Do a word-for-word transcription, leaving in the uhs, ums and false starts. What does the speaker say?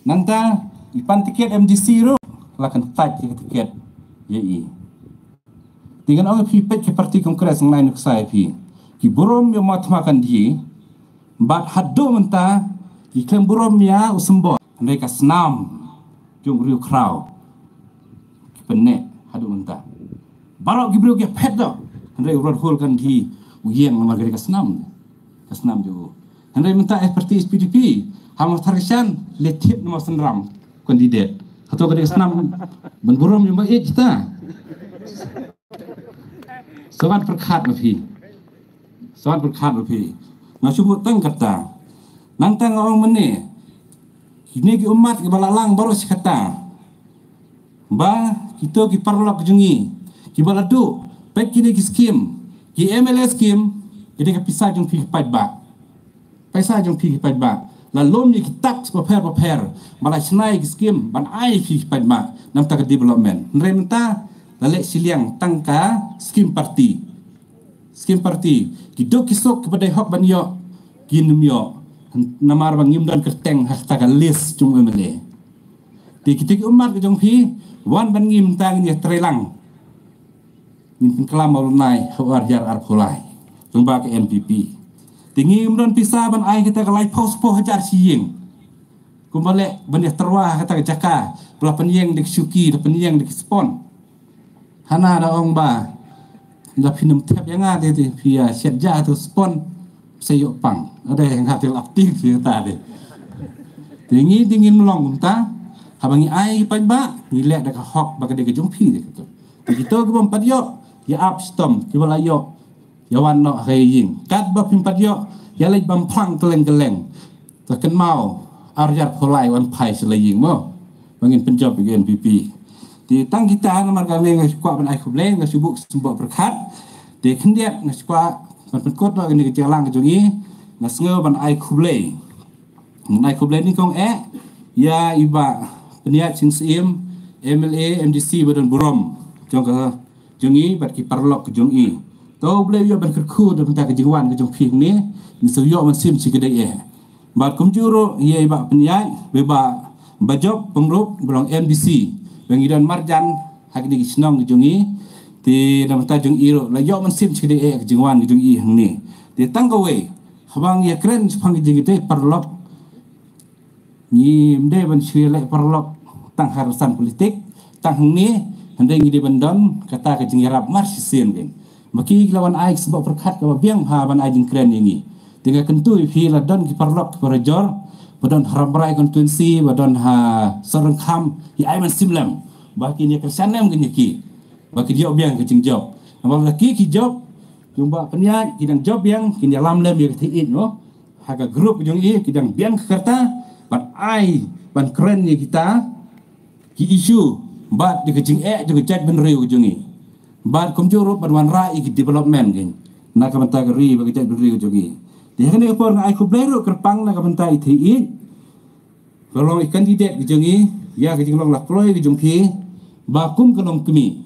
Nangta i pan tiket M D C ruh la kyntait ïa ka tiket ïa i. Te ngan ong ïa phi, peit ki parti Congress ngan ai nuksa ïa phi. Ki burom ïa u Ma Mahatma Gandhi bad haduh mynta ki khlem burom ïa u symbol. Hynrei ka snam jong u riewkhraw ki pynneh haduh mynta. Baroh ki briew ki phet doh. Hynrei u Rahul Gandhi u ïeng namar ka snam. Ka snam jong u. Hynrei mynta eh parti H P D P ha Mawthadraishan leit thied na Mawsynram candidate. Hato ka dei ka snam ban burom ïa u Ma Ïeit ta? Sngewbha pyrkhat ma phi. Sngewbha pyrkhat ma phi. Nga shu buh tang kata. Nangta nga ong mynne, kine ki ummat kiba la lang baroh shi katta, ba kito ki paralok jong ngi kiba la duh, peit kine ki skim, ki M L A skim, ki dei ka pisa jong phi ki paidbah. Pisa jong phi ki paidbah. La lum ïa ki tax bapher bapher ba la shna ïa ki skim ban ai phi ki paidbah namar ka development. Hynrei mynta la leh shiliang tang ka skim party. Skim party. Ki duk ki suk kiba dei hok ban ïoh, kin ym ïoh namar ba ngim don kyrteng ha kata ka list jong M L A. Te kito ki ummat ka jong phi, wan bad ngi mynta ngin ïa trei lang. Ngin pynklam ma u Lornai ha u ar hajar arphew lai lyngba ka N P P. Te ngim don pisa ban ai kata ka laiphew shiphew hajar shi ïing. Kumba leh ban ïa tyrwa ha kata ka jaka ba la pynïeng da ki shuki, la pynïeng da ki spon. Hana da ong ba, la phin ym thep ïa nga de, de phi ïa shet ja tu spon. Sa ïoh pang. Ade nga te lap ting phi ta de. Te ngi te ngin long kumta. Haba ngi ai paidbah, ngi leh da ka hok ba ka dei ka jong phi de. Te kito ki bym pat ïoh, ïa ap shitom, kiba la ïoh, ïa wan noh ha ïing. Katba phim pat ïoh, ïa leit bam phlang kylleng kylleng. Te kynmaw, ar hajar phew lai wan phai sha la ïing mo. Ba ngin pynjop ïa ka N P P. Te tang kita namar kane nga shu kwah ban ai khublei, nga shu buh symboh pyrkhat. Te khyndiat nga shu kwah ban pynkut noh kane ka jingïalang ka jong ngi, nga sngew ban ai khublei. Ngan ai khublei nyngkong eh ïa i Bah Pynïaid Sing Syiem, M L A, M D C ba don burom jong ka jong i bad ki paralok ka jong i. To U Blei u ïoh ban kyrkhu da bynta ka jingwan ka jong phi hangne, ngi shu ïoh mynsiem shi kdei eh. Bad kumjuh ruh ïa i Bah Pynïaid, i Bah Bajop Pyngrope ba long M D C ba ngi don marjan ha kine ki shnong ka jong i. Te na bynta jong i ruh la ïoh mynsiem shi kdei eh ka jingwan ka jong i hangne. Te tang kawei, haba ngi ïa kren shaphang ka jingïadei paralok, ngim dei ban shu ïaleh paralok tang ha rynsan politik, tang hangne, hynrei ngi dei ban don kata ka jingïarap mar shisien kein. Ma ki la wan ai ka symboh pyrkhat kaba biang bha ban ai jingkren ïa ngi. Te nga kyntu ïa phi, la don ki paralok kiba rajor, ba don ha Rambrai constituency, ba don ha Sohryngkham, ïa ai mynsiem lem ba kin ïa kyrshan lem kein ïa ki, ba kin ïoh biang ka jingjop. Namar la ki ki jop, jong Bah Pynïaid, ki dang jop biang, kin ïalam lem ïa ka thied mo. Ha ka group jong i ki dang biang ka rta ban ai, ban kren ïa kita ki issue bad ïa ka jingeh jong ka jaitbynriew jong i. Bad kumjuh ruh ban wanrah ïa ki development kein na ka bynta ka ri bad ka jaitbynriew jong i. Te ha kane ka por nga ai khublei ruh kyrpang na ka bynta i thied, ba long i candidate ka jong i, ïa ka jinglong la kloi ka jong phi, ba kum ka longkmie,